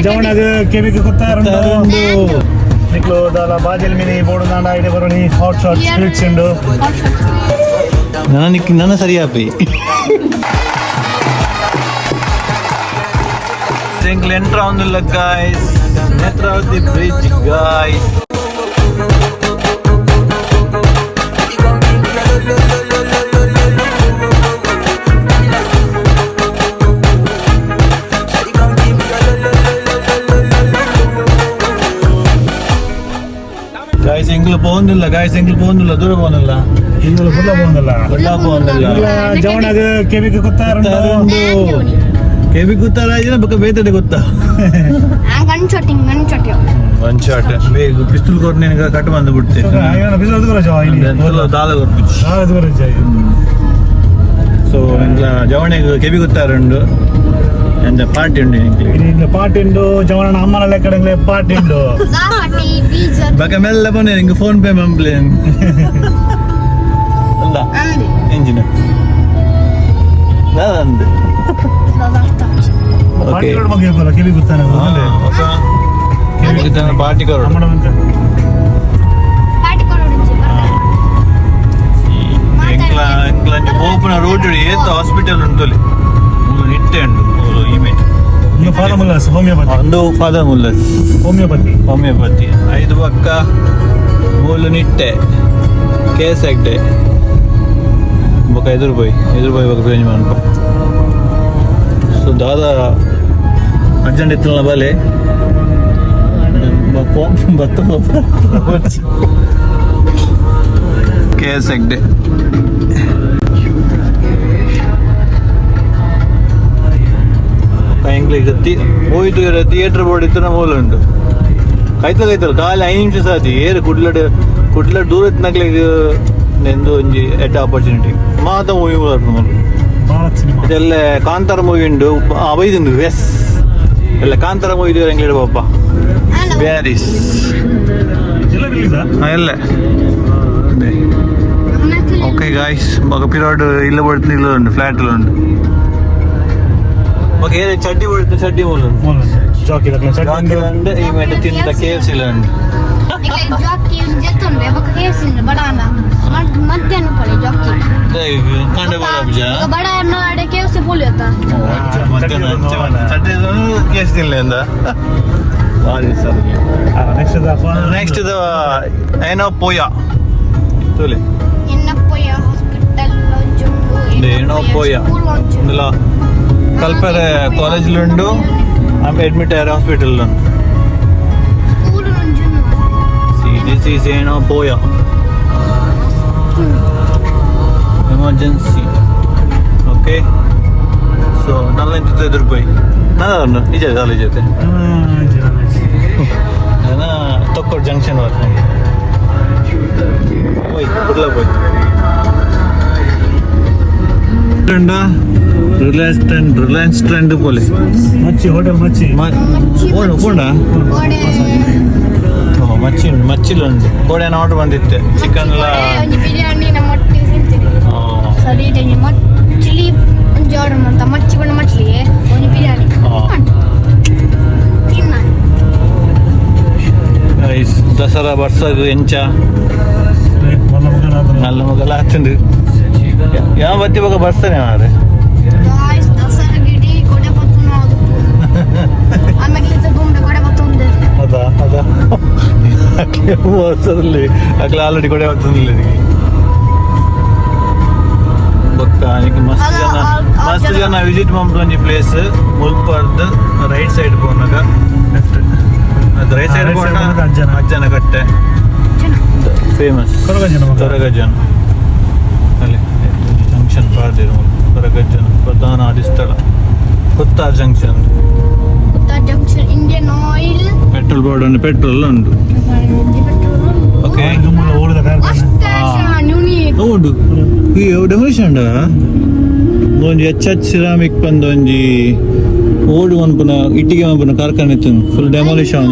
ಜವಣಗ್ ಕೆಬಿಗೆ ಕುತ್ತಾರುಂಡು ನಿಕ್ಲು ದಾಲ ಬಾಜಲ್ ಮಿನಿ ಬೋಡು ನಾಡ ಐಡೆ ಬರೋಣಿ ಹಾಟ್ ಶಾಟ್ ಸ್ವೀಟ್ಸ್ ಉಂಡು. ನನ್ನ ನನ್ನ ಸರಿಯಾಪಿ ಎಂಟ್ರ್ ಆವೊಂದುಲ್ಲ guys, Netravati bridge guys. Guys, ಎಂಕ್ಲು ಪೋವೊಂದಿಲ್ಲ ಗಾಯ್ಸ್, ಎಂಕ್ಲು ಪೋವೊಂದಿಲ್ಲ, ದೂರ ಪೋವೊಂದಿಲ್ಲ. ಇಂದುಲು ಫುಲ್ಲ ಪೋಂದಲ್ಲ. ಬುಲ್ಲ ಪೋವೊಂದಿಲ್ಲ. ಜವಣಗ್ ಕೆಬಿಗೆ ಕುತ್ತಾರುಂಡು. ಕೆಬಿ ಗೊತ್ತಾರ ಬೊಕ್ಕ ಬೇತಡೆ ಗೊತ್ತಾ. Gun shooting, gun shot. One shot ಬೇಗ ಪಿಸ್ತೂಲ್ ಕೊಟ್ಟು ನಿನಗೆ ಕಟ್ ಬಂದು ಬಿಡ್ತೆ. ಬಿಸಿಲು ದೂರ ಇಲ್ಲಿ. ದಾದ ಕೊರ್ಪುಜಿ. ದೂರ. ಸೊ ಎಂಕ್ಲ ಜವಣೆಗ್ ಕೆಬಿ ಗೊತ್ತಾರುಂಡು ಎಂದ ಪಾರ್ಟಿ ಉಂಡು ಎಂಕ್ಲೆಗ್. ಇಲ್ಲಿ ಪಾಟಿ ಉಂಡು, ಜವಣನ ಅಮ್ಮನ ಲೆಕ್ಕಡಂಗ್ಲೆ ಪಾಟಿ ಉಂಡು. ಪಾಟಿ ಬೀಜರ್. ಬಕ ಮೆಲ್ಲ ಬನ್ನಿ, ನಿಂಗೆ ಫೋನ್ ಪೇ ಮಂಪ್ಲೇನ್ ಅಲ್ಲ. ಅಂದೆ. ಎಂಜಿನ ಅಂದೆ. ಪಾಟಿ ರೋಡ್ ಬಗ್ಗೆ ಇರ್ಬೋಲ್ಲ, ಕೆಬಿ ಗುತ್ತಾನೆ. ಕೆಬಿ ಗೊತ್ತಾರ ಪಾರ್ಟಿ ಕೊರಡು. ಅಮ್ಮನ ಅಂತ. ಪಾಟಿ ಕೊಡೋಡು. ಎಂಕ್ಲ ಎಂಕ್ಲ ಪೋಪುನ ರೋಡ್ ಏತ್ ಹಾಸ್ಪಿಟಲ್ ಉಂಟುಲಿ, ಮೂಲು ನಿಟ್ಟೆ ಉಂಡು ಮೂಲು ಇಮೇಜ್. ಇನ್ನು ಫಾದರ್ ಮುಲ್ಲಸ್ ಹೋಮಿಯೋಪತಿ. ಒಂದು ಫಾದರ್ ಮುಲ್ಲಸ್. ಹೋಮಿಯೋಪತಿ. ಹೋಮಿಯೋಪತಿ ಐದು ಪಕ್ಕ ಮೂಲು ನಿಟ್ಟೆ ಕೆ ಎಸ್ ಹೆಗ್ಡೆ ಬೊಕ ಎದುರು ಪೋಯ್, ಎದುರು ಪೋಯ್ ಬೊಕ ಚೇಂಜ್ ಮನ್ಪ. ಸೊ ದಾದ ಅರ್ಜೆಂಟ್ ಇತ್ತಲ್ಲ ಬಲೆ ಬತ್ತ ಕೆ ಎಸ್ ಹೆಗ್ಡೆ. ಎಂಕ್ಲೆಗ್ ಪೋಯ್ತು ಥಿಯೇಟರ್ ಬೋರ್ಡ್ ಇತ್ತಿನ ಮೂಲ ಉಂಟು. ಕೈತಲ್ ಕೈತಲ್ ಖಾಲಿ 5 ನಿಮಿಷ ಸಾತಿ ಏರು ಕುಡ್ಲಡ್ ಕುಡ್ಲಡ್ ದೂರ ಇತ್ತಿನಕ್ಲೆಗ್ ಎಂದು ಒಂಜಿ ಎಡ್ಡೆ ಆಪರ್ಚುನಿಟಿ ಮಾತ ಮೂವಿ ಮೂಲ. ಭಾರತ್ ಸಿನಿಮಾ. ಇದೆಲ್ಲ ಕಾಂತಾರ ಮೂವಿ ಉಂಡು ಬೈದುಂಡು ಎಸ್ ಎಲ್ಲ ಕಾಂತಾರ ಮೂವಿ ಇದೆ ಎಂಗ್ಲೇಡ್ ಪಾಪ ಬ್ಯಾರಿಸ್. ಎಲ್ಲ ರಿಲೀಸಾ? ಎಲ್ಲ ಓಕೆ ಗಾಯ್ಸ್. ಮಗ ಪಿರಾಡ್ ಇಲ್ಲ ಬಡ್ತು ಇಲ್ಲ ಉಂಟು, ಫ್ಲಾಟ್ ಉಂಟು. ಮಗ ಏ ಚಡ್ಡಿ ಬಡ್ತು, ಚಡ್ಡಿ ಮೂಲ ಉಂಟು. ಜಾಕಿ. ಜಾಕಿ ಉಂಡು, ಈ ಮೇಟ ತಿಂತ ಕೆ ಎಫ್ ಸಿ ಉಂಟು. ಜಾಕಿ ಜೆತ್ತುಂಡೆ ಬೊಕ ಕೇಸಿಂದ ಬಡಾನ ಮಧ್ಯಾಹ್ನ ಪಡೆ ಜಾಕಿ. ಕಾಂಡ ಬೋಡ. ಬಡ ಅಡೆ ಕೇಸಿ ಪೋಲಿಯತ್ತ. ಚಡ್ಡಿ ಕೇಸ್ ತಿನ್ಲೆ ಭಾರಿ sir. Next. Next ಏನೋ ಪೋಯಾ ತೋಲೆ. ಎನ್ನಪ್ಪಯ್ಯ ಹಾಸ್ಪಿಟಲ್ ಒಂಜುಂಡು. ಏನೋ ಪೋಯ. ಇಂದುಲ ಕಲ್ಪೆರೆ ಕಾಲೇಜ್ ಉಂಡು, ಆಮೇಲೆ ಅಡ್ಮಿಟ್ ಆಯ್ರ ಹಾಸ್ಪಿಟಲ್. ಸ್ಕೂಲ್ ಒಂಜುಂಡು. See, this is Yenepoya emergency. Okay, so ನಲ್ಲ ಎದುರು ಪೋಯಿ ನಾನು ನಿಜ ಕಾಲೇಜ್ ಜೊತೆ ತೊಕ್ಕೋಡ್ ಜಂಕ್ಷನ್ ವರೆಗೆ ಹೋಯ್ ಕುಡ್ಲ ಪೋಯ್. ರಿಲಯನ್ಸ್ ಟ್ರೆಂಡ್, ರಿಲಯನ್ಸ್ ಟ್ರೆಂಡ್ ಪೋಲೆ. ಮಚ್ಚಿ ಹೋಟೆಲ್ ಮಚ್ಚಿ. ಪೋಣ ಪೋಣ. ಕೋಡೆ. ಮಚ್ಚಿ ಉಂಟು, ಮಚ್ಚಿಲ್ ಉಂಟು. ಕೋಡೆ ಆರ್ಡರ್ ಬಂದಿತ್ತೆ ಚಿಕನ್ ಎಲ್ಲ. ಒಂಜಿ ಬಿರಿಯಾನಿ ನಮ್ಮ ಒಟ್ಟಿಗೆ ತಿಂತೀನಿ ಸರಿ ಇಟ್ಟೆ ಮಚ್ಚಿಲಿ ಒಂಜಿ ಆರ್ಡರ್ ಮಾಡ್ತಾ ಮಚ್ಚಿ ಬಣ್ಣ ಮಚ್ಲಿ ಒಂಜಿ ಬಿರಿಯಾನಿ. ತಿನ್ನ. ದಸರಾ ಬರ್ಸಗ್ ಎಂಚ ನಲ್ಲ ಮಗಲ ಆತುಂಡು. ಯಾವ ಬತ್ತಿ ಬೊಕ ಬರ್ತಾನೆ ಮಾರೆ. ಗಾಯ್ಸ್, ದಸರಾ ಗಿಡಿ ಕೊಡೆ ಪತ್ತುನ ಆಮೇಲೆ ದುಂಬೆ ಕೊಡೆ ಪತ್ತುಂದೆ. ಅದ ಅದ ಅಕ್ಲೆ ವರ್ಷದಲ್ಲಿ ಅಕ್ಲೆ ಆಲ್ರೆಡಿ ಕೊಡೆ ಬರ್ತದಿಲ್ಲ. ಬೊಕ್ಕ ನಿಕ್ ಮಸ್ತ್ ಜನ ಮಸ್ತ್ ಜನ ವಿಸಿಟ್ ಮನ್ಪುನ ಒಂಜಿ ಪ್ಲೇಸ್ ಮುಲ್ಪರ್ದ್ ರೈಟ್ ಸೈಡ್ ಪೋನಗ ಲೆಫ್ಟ್ ಅದು ರೈಟ್ ಸೈಡ್ right side ಪೋನ ಪೋನಗ ಅಜ್ಜನ. ಅಜ್ಜನ ಕಟ್ಟೆ ಫೇಮಸ್. ಕೊರಗಜ್ಜನ ಮಗ. ಕೊರಗಜ್ಜನ ಅಲ್ಲಿ ಜಂಕ್ಷನ್ ಪಾಡ್ದಿರು, ಕೊರಗಜ್ಜನ ಪ್ರಧಾನ ಆದಿಸ್ಥಳ Kuttar junction. Kuttar junction, Indian oil. Petrol board ಉಂಟು, ಪೆಟ್ರೋಲ್ ಉಂಟು. ಓಕೆ. ಊರದ ಕಾರ್ಖಾನೆ. ಯೂನಿಕ್. ಉಂಡು ಈ ಡೆಮೊಲಿಷನ್ ಉಂಡ ಒಂಜಿ ಎಚ್ ಎಚ್ ಸಿರಾಮಿಕ್ ಪಂದ್ ಒಂಜಿ ಓಡು ಮನ್ಪುನ ಇಟ್ಟಿಗೆ ಮನ್ಪುನ ಕಾರ್ಖಾನೆ ಇತ್ತು, ಫುಲ್ ಡೆಮಾಲಿಷನ್.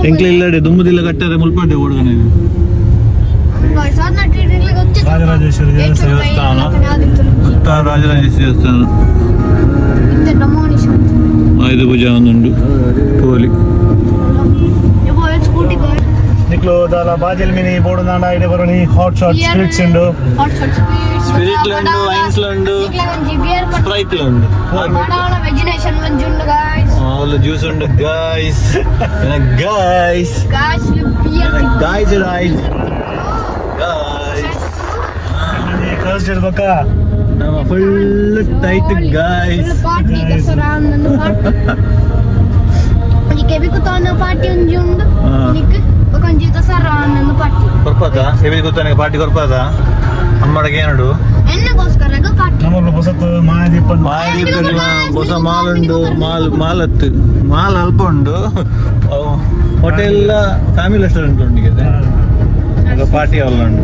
ಎಂಕ್ಲೆ ಇಲ್ಲಡೆ ದುಂಬುದಿಲ್ಲ ಕಟ್ಟರೆ ಮುಲ್ಪಡ್ಡೆ ಓಡುಗನೆ. ರಾಜರಾಜೇಶ್ವರಿ ದೇವಸ್ಥಾನ. ದೇವಸ್ಥಾನ. ಕುತ್ತಾರ್ ರಾಜರಾಜೇಶ್ವರಿ ದೇವಸ್ಥಾನ. ಆಯುಧ ಪೂಜೆ ಒಂದುಂಡು ತೋಲಿ. ಸ್ಕೂಟಿ. ನಿಕ್ಲು ದಾಲ ಬಾಜಲ್ ಮಿನಿ ಬೋಡುನಾಂಡ ಇಡೆ ಬರೋಣಿ. Hot shot spirits ಉಂಡು. Hot shot. Spirit ಲುಂಡು, wines ಲುಂಡು, Sprite ಲುಂಡು. ವೆಜಿನೇಷನ್ ಒಂಜಿ ಉಂಡು ಗಾಯ್ಸ್. ಆಲ್ ಜ್ಯೂಸ್ ಉಂಡು guys, guys. Guys, beer. Guys, right guys. First ಇರ್ಬೇಕ. ನಮ್ಮ full tight guys. Party Dasara ಅಂದು ಪಾರ್ಟಿ, ಒಂಜಿ ಕೆಬಿ ಕುತ್ತಾನ ಪಾರ್ಟಿ ಒಂಜಿ ಉಂಡು. ಹಾ. ನಿಕ್ ಒಂಜಿ ದಸರಾ ಅಂದು ಪಾರ್ಟಿ. ಕೊರ್ಪದ ಕೆಬಿ ಕೂತಾನೆ ಪಾರ್ಟಿ ಕೊರ್ಪದ ಅಮ್ಮಡಗೆ ಏನುಡು. ಎನ್ನಗೋಸ್ಕರ ಪಾರ್ಟಿ. ನಮ್ಮಲ್ಲಿ ಹೊಸತು ಮಾಯದೀಪ. ಮಾಯದೀಪ ಹೊಸ ಮಾಲ್ ಉಂಡು. ಮಾಲ್ ಮಾಲ್ ಹತ್ತು ಮಾಲ್ ಅಲ್ಪ ಉಂಡು. Hotel, family restaurant ಉಂಟು. ಈಗ ಪಾರ್ಟಿ ಹಾಲ್ ಉಂಟು.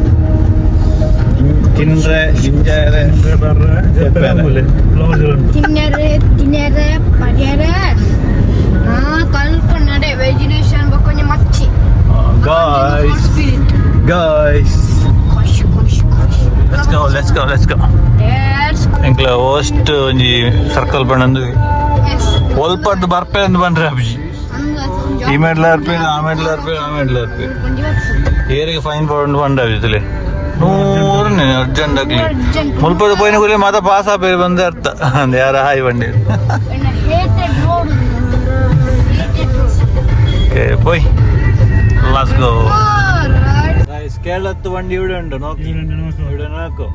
ತಿಂದ್ರೆ ಜಿಂಜಾರೆ. ತಿನ್ನೆರೆ ತಿನ್ನೆರೆ ಪಡ್ಯರೆ ಹಾ ಕಲ್ಪ ನಡೆ ವೆಜಿನೇಷನ್ ಬೊಕೊಂಜಿ ಮಚ್ಚಿ. Guys. Spirit. Guys. ಖುಷಿ ಖುಷಿ ಖುಷಿ. Let's go, let's go, let's go. Let's ಎಂಕ್ಲ host ಒಂಜಿ ಸರ್ಕಲ್ ಪಂಡಂದು ಒಲ್ಪದ್ದು ಬರ್ಪೆ ಅಂದ್ ಬಂದ್ರೆ ಅಬ್ಜಿ. ಈ ಮೆಡ್ಲ ಅರ್ಪೆ, ಆ ಮೆಡ್ಲ ಅರ್ಪೆ, ಆ ಮೆಡ್ಲ ಅರ್ಪೆ. ಏರಿಗೆ ಫೈನ್ ಪೌಂಡ್ ಬಂಡ ಅಬ್ಜಿತಲೆ ನೂರನೇ ಅರ್ಜೆಂಟ್ ಆಗ್ಲಿ. Urgent. ಮುಲ್ಪದ ಪೋಯಿನ ಕೂಡಲೇ ಮಾತ ಪಾಸ್ ಆಪೇರು ಬಂದ ಅರ್ಥ ಅಂದ್ ಯಾರ ಹಾಯ್ ಬಂಡಿ. Hated road, hated road. Okay ಪೋಯ್, let's go. Alright. Guys, ಕೇರಳತ್ತು വണ്ടി ഇവിടെ ഉണ്ട്, നോക്കി ഇവിടെ നോക്കൂ.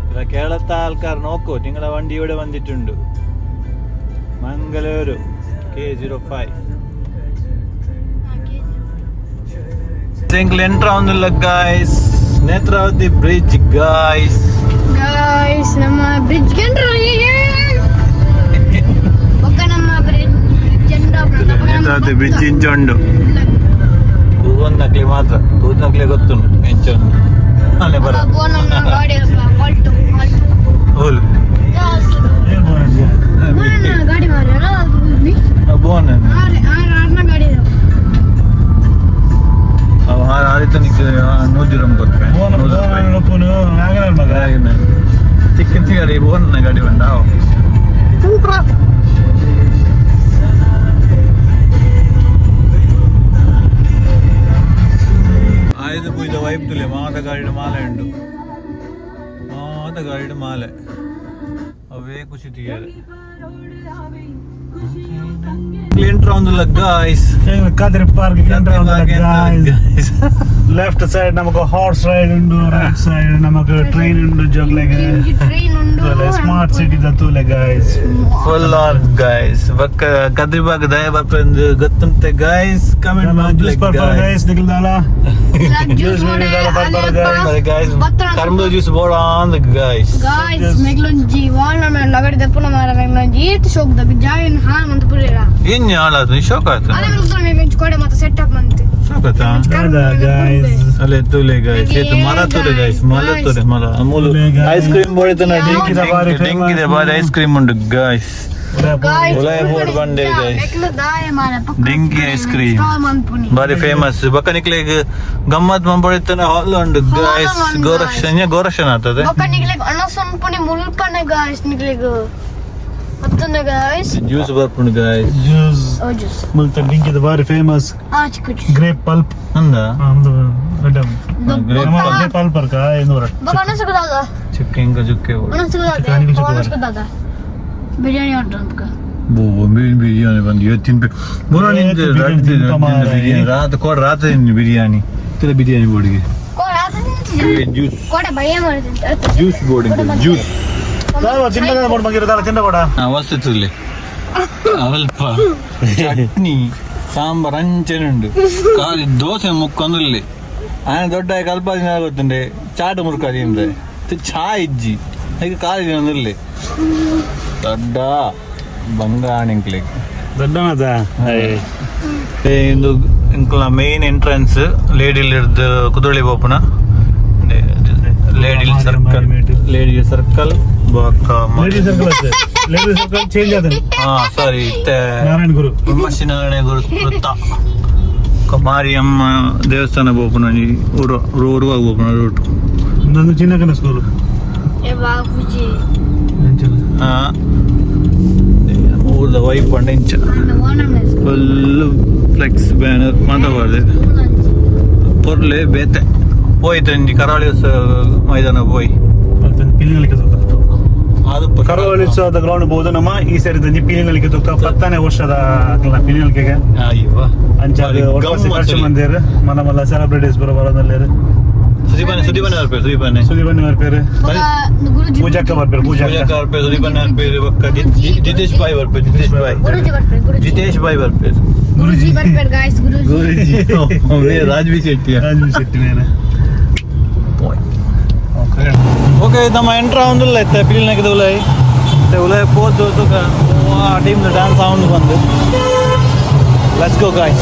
ഇവിടെ കേരളത്തെ ആൾക്കാർ നോക്കൂ, നിങ്ങളെ വണ്ടി ഇവിടെ വന്നിട്ടുണ്ട്. മംഗളൂരു K 05. Enter ആവുന്നില്ല guys. Netravati bridge guys. Guys, ನಮ್ಮ ಬ್ರಿಡ್ಜ್ ಗೆಂಡ್ರ ಒಕ್ಕ ನಮ್ಮ ಬ್ರಿಡ್ಜ್. ನೇತ್ರಾವತಿ ಬ್ರಿಡ್ಜ್ ಇಂಚುಂಡು. ತೂವೊಂದಕ್ಲಿ ಮಾತ್ರ, ತೂತನಕ್ಲೆ ಗೊತ್ತುಂಡು ಎಂಚುಂಡು. ಅಲ್ಲೇ ಬರ. ಗಾಡಿ ಆಲ್ಟೋ ಆಲ್ಟೋ. ಹೋಲು. ಗಾಡಿ ಮಾರ್ಯಾರ. ಬೋನ್. ಆರ್ ಆರ್ ಆರ್ನ ಗಾಡಿ. ಆದಿತ್ತ 100 ಕೊರ್ಪೆ. ಮಗ. ಚಿಕ್ಕನ್ ಗಾಡಿ ಬೋನ್ ಗಾಡಿ ಬಂದ. ಆಯುಧ ಪೂಜೆ ವೈಪ್ ತುಲೆ ಮಾತ ಗಾಡಿಡ್ ಮಾಲೆ ಉಂಡು. ಮಾತ ಗಾಡಿಡ್ ಮಾಲೆ ಅವೇ ಖುಷಿ ತೆಗಿಯರೆ. ಎಂಟ್ರ್ ಆವೊಂದುಲ್ಲ guys. Kadri park guys. Left side ನಮಕ್ ಹಾರ್ಸ್ ರೈಡ್ ಉಂಡು, ರೈಟ್ ಸೈಡ್ ನಮಕ್ ಟ್ರೈನ್ ಉಂಡು ಜೋಗ್ಲೆಗ್. ಟ್ರೈನ್ ಉಂಡು. ಸ್ಮಾರ್ಟ್ ಸಿಟಿ ತೂಲೆ guys. Full on guys. ಬಕ್ಕ ಕದ್ರಿಬಾಗ್ ದಯ ಬರ್ಪೆಂದು ಗೊತ್ತುಂಟೆ guys. Comment juice purple guys ನಿಕ್ಲ್ದಾಲ. Juice. Guys, ಕರ್ಮದ juice ಬೋಡ ಅಂದ್ ಗೈಸ್. ಗಾಯ್ಸ್, ಮೆಗ್ಲೊಂಜಿ ವಾಲ್ನ ಲಗಡಿ ದಪ್ಪುನ ಮಾರ. ಮೆಗ್ಲೊಂಜಿ ಏತ್ ಶೋಕ್ ದಗ್ ಜಾಯಿನ್ ಹಾನ್ ಮಂತ್ ಪುರೇರ. ಏನ್ ಹಾಳಾತು? ಶೋಕ್ ಆಯ್ತು. ಅಲ್ಲ, ಮೆಗ್ಲೊಂಜಿ ಕೊಡೆ ಮತ್ತೆ ಸೆಟ್ ಅಪ್ ಮಂತ್. ಶೋಕ್ ಆಯ್ತಾ? ಅಲ್ಲೇ ತೂಲೆ ಗೈಸ್, ಏತು ಮರ ತೂಲೆ ಗೈಸ್, ಮರ ತೂಲೆ, ಮರ ಮೂಲು. Ice cream ಬೋಡಿತನ. ಡಿಂಕಿದ ಬಾರಿ. ಡಿಂಕಿದೆ ಬಾರಿ ಐಸ್ ಕ್ರೀಮ್ ಉಂಟು ಗೈಸ್. ಉಲಾಯ ಬೋರ್ಡ್ ಬಂಡೆ guys. ಡಿಂಕಿ ಐಸ್ ಕ್ರೀಮ್ ಬಾರಿ ಫೇಮಸ್. ಬೊಕ್ಕ ನಿಕ್ಲೆಗ್ ಗಮ್ಮತ್ ಮಂಪೊಡಿತನ ಹಾಲ್ ಉಂಡು ಗೈಸ್. ಗೋರಕ್ಷ ಗೋರಕ್ಷನ ಆಗ್ತದೆ. ಬೊಕ್ಕ ನಿಕ್ಲೆಗ್ ಅಣಸುನ್ಪುನಿ ಮುಲ್ಪನೆ ಗಾಯ್ಸ್. ನಿಕ್ಲೆಗ್ ಅತ್ತನ ಗಾಯ್ಸ್. ಜ್ಯೂಸ್ ಬರ್ಪುಂಡು ಗೈಸ್. ಜ್ಯೂಸ್. ಓ ಜ್ಯೂಸ್. ಮುಲ್ತ ಡಿಂಕಿದ ಬಾರಿ ಫೇಮಸ್. ಆ ಚಿಕ್ಕ juice. Grape pulp. ಅಂದ. ಗ್ರೇಪ್ ಪಲ್ಪ್ ಅರ್ಕ 500. ಬೊಕ್ಕ ಅಣಸುಗುದಾದ. ಚುಕ್ಕೆ ಇಂಕ ಚುಕ್ಕೆ. ಅಣಸುಗುದಾದ. ಅಣಸುಗುದಾದ ಬಿರಿಯಾನಿ ಆರ್ಡರ್ ಅಂತ. ಬಿರಿಯಾನಿ ಬಂದು ಇವತ್ತು ತಿನ್ಬೇಕು. ಬಿರಿಯಾನಿ ರಾತ್ರಿ ಕೋಡ ರಾತ್ರಿ ತಿನ್ನಿ ಬಿರಿಯಾನಿ. ತಿನ್ನ ಬಿರಿಯಾನಿ ಬೋರ್ಡಿಗೆ. ಕೋಡ ಜ್ಯೂಸ್. ಕೋಡ ಭಯ ಮಾಡಿದೆ. Juice boarding juice. ಚಿನ್ನ ಬೋರ್ಡ್ ಮಗಿರೋದಲ್ಲ ಚಿನ್ನ ಕೊಡ. ವಸ್ತು ಅಲ್ಪ ಚಟ್ನಿ ಸಾಂಬಾರ್ ಅಂಚೆನುಂಡು. ಖಾಲಿ ದೋಸೆ ಮುಕ್ಕೊಂದುಲ್ಲಿ. ಆನೆ ದೊಡ್ಡ ಕಲ್ಪ ದಿನ ಗೊತ್ತುಂಡೆ ಚಾಟ್ ಮುರ್ಕ ತಿಂದ್ರೆ ಚಾ ಇಜ್ಜಿ. ಈಗ ಖಾಲಿ ದಿನ ದೊಡ್ಡ ಬಂಗಾಣಿಂಕ್ಲೆ. ದೊಡ್ಡ. ಇಂದು ಇಂಕ್ಲ main entrance lady ಹಿಡ್ದು ಕುದುರೆ ಪೋಪುನ lady circle, lady circle. Lady circle, lady circle change ಆದ. ಹಾ ಸಾರಿ. ನಾರಾಯಣ ಗುರು. ಬ್ರಹ್ಮಶ್ರೀ ಗುರು ವೃತ್ತ. ಮಾರಿಯಮ್ಮ ದೇವಸ್ಥಾನ ಪೋಪುನ ಊರು ಊರುವಾಗ ಪೋಪುನ ರೂಟ್. ನಂದು ಚಿನ್ನಕನ ಸ್ಕೂಲ್. ಏ ಬಾಬುಜಿ. ಊರ್ದ ವೈಪ್ ಪಂಡ ಇಂಚ full flex banner ಮಾತ ಪೊರ್ಲೆ ಬೇತೆ ಪೋಯ್ತು ಒಂಜಿ ಕರಾವಳಿ ಮೈದಾನ ಪೋಯ್. ಪಿಲಿನಲಿಕೆ ತೂಕ. ಅದು. ಕರಾವಳಿ ಉತ್ಸವದ ಗ್ರೌಂಡ್ ಬಹುದು ನಮ್ಮ ಈ ಸೇರಿ ದಂಜಿ ಪಿಲಿನಲಿಕೆ ತೂಕ. 10ನೇ ವರ್ಷದ ಪಿಲಿನಲಿಕೆಗೆ. ಅಯ್ಯೋ. ಅಂಚ ಖರ್ಚು ಮಂದಿರ್ ಮನ ಮಲ್ಲ ಸೆಲೆಬ್ರಿಟೀಸ್ ಬರೋ ಬರೋದಲ್ಲೇರು. ಸುದೀಪನೆ, ಸುದೀಪನೆ ಬರ್ಪೇರು, ಸುದೀಪನೆ. ಸುದೀಪಣ್ಣೆ ಬರ್ಪೇರು. ಗುರುಜಿ. ಪೂಜಾಕ್ಕ ಬರ್ಪೇರು, ಪೂಜಾಕ್ಕ. ಪೂಜಾಕ್ಕ ಬರ್ಪೇರು, ಸುದೀಪನೆ ಬರ್ಪೇರು, ಬೊಕ್ಕ ಜಿತೇಶ್ ಬಾಯ್ ಬರ್ಪೇರು, ಜಿತೇಶ್ ಬಾಯ್. ಗುರುಜಿ ಬರ್ಪೇರು, ಗುರುಜಿ. ಜಿತೇಶ್ ಬಾಯ್ ಬರ್ಪೇರು. ಗುರುಜಿ ಬರ್ಪೇರು ಗಾಯ್ಸ್, ಗುರುಜಿ. ಗುರುಜಿ. ರಾಜ್ವಿ ಶೆಟ್ಟಿ. ರಾಜು ಶೆಟ್ಟಿ ಮೇಲೆ. ಓಕೆ, ನಮ್ಮ ಎಂಟ್ರ್ ಆವೊಂದುಲ್ಲ ಇತ್ತೆ ಪಿಲಿನಕದ ಉಲಾಯಿ. ಇತ್ತೆ ಉಲಾಯಿ ಪೋದು ತೂಕ, ಆ ಟೀಮ್ ಡ್ಯಾನ್ಸ್ ಆವೊಂದು ಬಂದು. Let's go guys.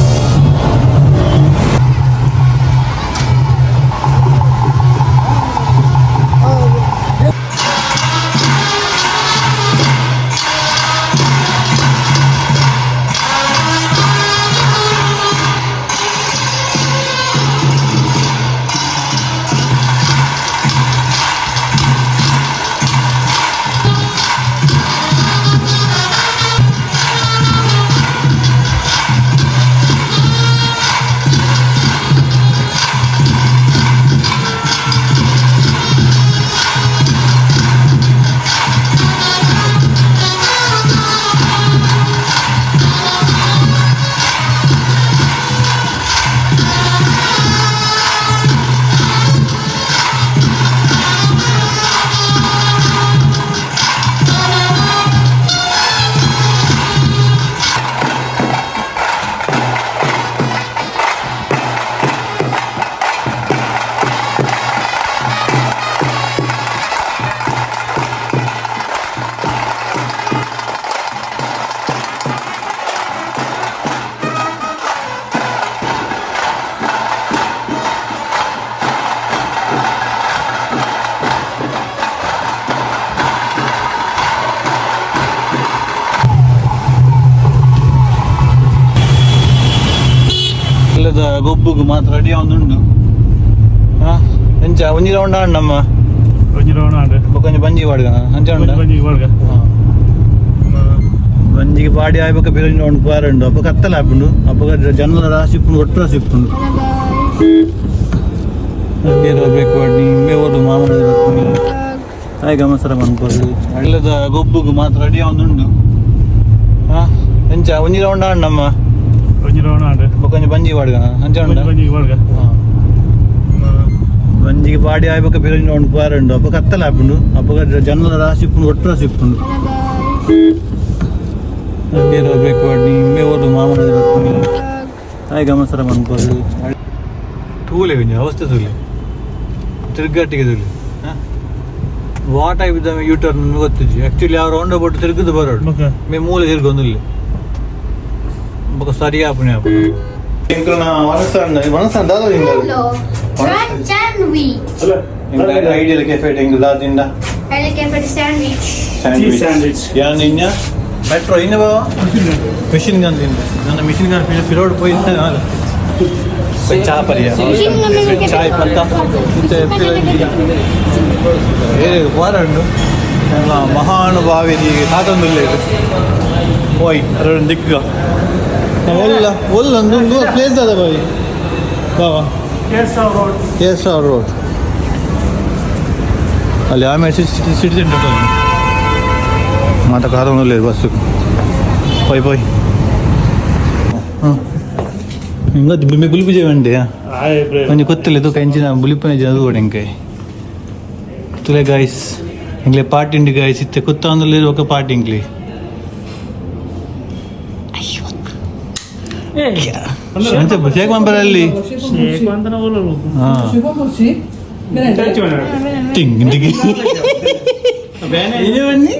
ಇಲ್ಲದ ಗೊಬ್ಬುಗು ಮಾತ್ರ ರೆಡಿ ಆವೊಂದುಂಡು. ಹಾ, ಎಂಚ, ಒಂಜಿ ರೌಂಡ್ ಆಂಡಮ್ಮ? ಒಂಜಿ ರೌಂಡ್ ಆಂಡ್. ಬೊಕ ಒಂಜಿ ಬಂಜಿ ಪಾಡ್ಗನ ಅಂಚ ಉಂಡ. ಒಂಜಿ ಒಳಗ. ಬಂಜಿಗೆ ಪಾಡಿ ಆಯ್ ಬೊಕ ಬಿರಂಜಿ ರೌಂಡ್ ಪಾರುಂಡು. ಅಪ್ಪ ಕತ್ತಲ ಆಪುಂಡು, ಅಪ್ಪಗ ಜನಲ ರಾಶಿ ಇಪ್ಪುಂಡು, ಒಟ್ಟು ರಾಶಿ ಇಪ್ಪುಂಡು. ಬೇಕು ನಿಂಬೆ ಓಡು ಮಾಮೂಲಿ ಆಯ್ ಗಮಸರ ಮನ್ಪೊಡು. ಇಲ್ಲದ ಗೊಬ್ಬುಗು ಮಾತ್ರ ರೆಡಿ ಆವೊಂದುಂಡು. ಹಾ, ಎಂಚ, ಒಂಜಿ ರೌಂಡ್ ಆಂಡಮ್ಮ? ಒಂಜಿ ರೌಂಡ್ ಆಂಡ್. ಬೊಕ ಒಂಜಿ ಬಂಜಿ ಪಾಡ್ಗನ ಅಂಚ ಉಂಡ. ಒಂಜಿ ಒಳಗ. ಬಂಜಿಗೆ ಪಾಡಿ ಆಯ್ ಬೊಕ ಬಿರಂಜಿ ರೌಂಡ್ ಪಾರುಂಡು. ಅಪ್ಪ ಕತ್ತಲ ಆಪುಂಡು, ಅಪ್ಪಗ ಜನಲ ರಾಶಿ ಇಪ್ಪುಂಡು, ಒಟ್ಟು ರಾಶಿ ಇಪ್ಪುಂಡು. ಬೇಕು ನಿಂಬೆ ಓಡು ಮಾಮೂಲಿ ಆಯ್ ಗಮಸರ ಮನ್ಪೊಡು. ತೂಲೆ ಒಂಜಿ ಅವಸ್ಥೆ ತೂಲೆ, ತಿರ್ಗಾಟಿಗೆ ತೂಲೆ. What type the U turn ಗೊತ್ತಿಜ್ಜಿ. Actually ಆ ರೌಂಡ್ ಅಬೌಟ್ ತಿರುಗುದು ಬರೋಡು. ಬೊಕ ಮೇ ಮೂಲೆ ತಿರ್ಗೊಂದಿಲ್ಲ, ಬೊಕ ಸರಿ ಆಪುಣೆ ಆಪುಣೆ. ಎಂಕಲ್ನ ವನಸಣ್ಣ, ವನಸಣ್ಣ ದಾದ. Hello. Sandwich. ಅಲ್ಲ. ಐಡಿಯಲ್ ಕೆಫೆ ಎಂಕಲ್ ದಾದಿಂದ. I like a sandwich. Cheese sandwich. ಯಾನ್ ಇನ್ನ ಮೆಟ್ರೋ ಇನ್ನ ಬಾವ ಮಿಷಿನ್ ಗನ್ ತಿಂದ. ನನ್ನ ಮಿಷಿನ್ ಗನ್ ಪಿರೋಡ್ ಪೋಯಿತ್ತೆ. ಚಾ ಪರಿಯ ಚಾಯ್ ಪತ್ತ. ಏ ವಾರಂಡು ಮಹಾನುಭಾವಿದಿ ತಾತೊಂದುಲ್ಲೇರು. ಓಯ್, ಅರಡು ದಿಕ್ಕ ಒಲ್ಲ ಒಲ್ಲ ಒಂದು ಪ್ಲೇಸ್ ದಾದ ಬಾಯಿ ಬಾವ. ಕೇಸವ್ road. K S R road ಅಲ್ಲಿ. ಆಮೇಲೆ city city centre ಮಾತ ಕಾರೊಂದುಲ್ಲೇರು ಬಸ್ಸು. ಪೋಯ್ ಪೋಯ್. ಹಾಂ, ಹಿಂಗ ಬುಲಿಪುಜೆ ವಂಡಿ. ಆಯ್. ಒಂಜಿ ಗೊತ್ತಿಲ್ಲ ಇದು ಕಂಚಿನ ಬುಲಿಪುನ ಜನ ತೂವಡೆ ಎಂಕೈ. ತುಲೆ ಗಾಯ್ಸ್, ಎಂಕ್ಲೆ ಪಾರ್ಟಿ ಉಂಡು ಗಾಯ್ಸ್. ಇತ್ತೆ ಕುತ್ತೊಂದುಲ್ಲೆರ್ ಬೊಕ ಪಾರ್ಟಿ ಎಂಕ್ಲೆ. ಎಂಚ ಶೇಕ್ ಮನ್ಪರಲ್ಲಿ? ಹಾಂ, ಟಿಂಗ್ ಟಿಂಗ್ ಇದು ಬನ್ನಿ.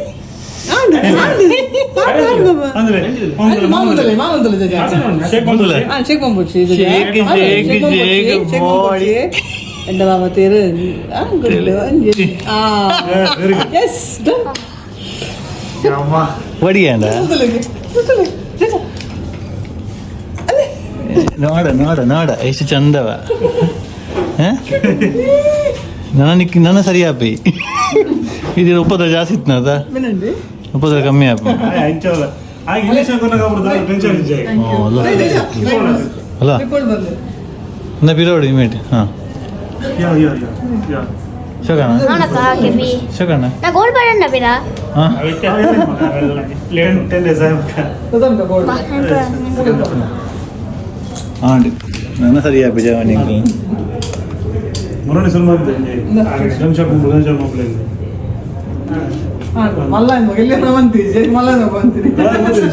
ಅಂದ್ರೆ ಶೇಕ್ పంపొచ్చు. Shake, shake, shake, body. ಎಂಡ ಬಾಬಾ ತೇರು. Good. Yes. ಬಡಿಯಂಡ ನೋಡ ನೋಡ ನೋಡ, ಎಷ್ಟು ಚಂದವ. ನನ್ನ ನನ್ನ ಸರಿ ಆಪಿ. ಇದು ಉಪದ್ರ ಜಾಸ್ತಿ ಇತ್ತು. ಉಪದ್ರ ಕಮ್ಮಿ ಆಪು. ಅಂಚೋಲ. ಆ ಇಂಜೆಕ್ಷನ್ ಕೊರ್ನಗ ಟೆನ್ಷನ್ ಇಜ್ಜೆ. ಅಲ್ಲ ಅಲ್ಲ. ರಿಪೋರ್ಟ್ ಬಂದು. ನಾ ಬಿರೋಡು ಇಮೇಟ್ ಹಾಂ. ಯಾ ಯಾ ಯಾ ಯಾ. ಶೋಕಣ್ಣ. ಅವನಕ್ಕ ಕೆಬಿ. ಶೋಕಣ್ಣ. ನಾ ಗೋಲ್ಡ್ ಬಡಣ್ಣ ಬಿರಾ. ಹಾಂ. 10 ಡೇಸ್. ತದಂತ ಗೋಲ್ಡ್. ಹಾಂ, ನನ್ನ ಸರಿ ಬಿಜಾವಣಿ. ಮುರಳಿ ಸುಲಭ ಗನ್ ಶಾಪ್, ಗನ್ ಶಾಪ್. ಹಾಂ, ಮಲ್ಲ ಎಲ್ಲಿ ಬಂತಿ ಮಲ್ಲ ಬಂತೀರಿ.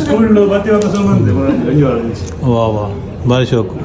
ಸ್ಕೂಲ್ ಬತ್ತಿ ಒಂದು ಸುಲಭ. ವಾ ವಾ, ಭಾರಿ ಶೋಕು.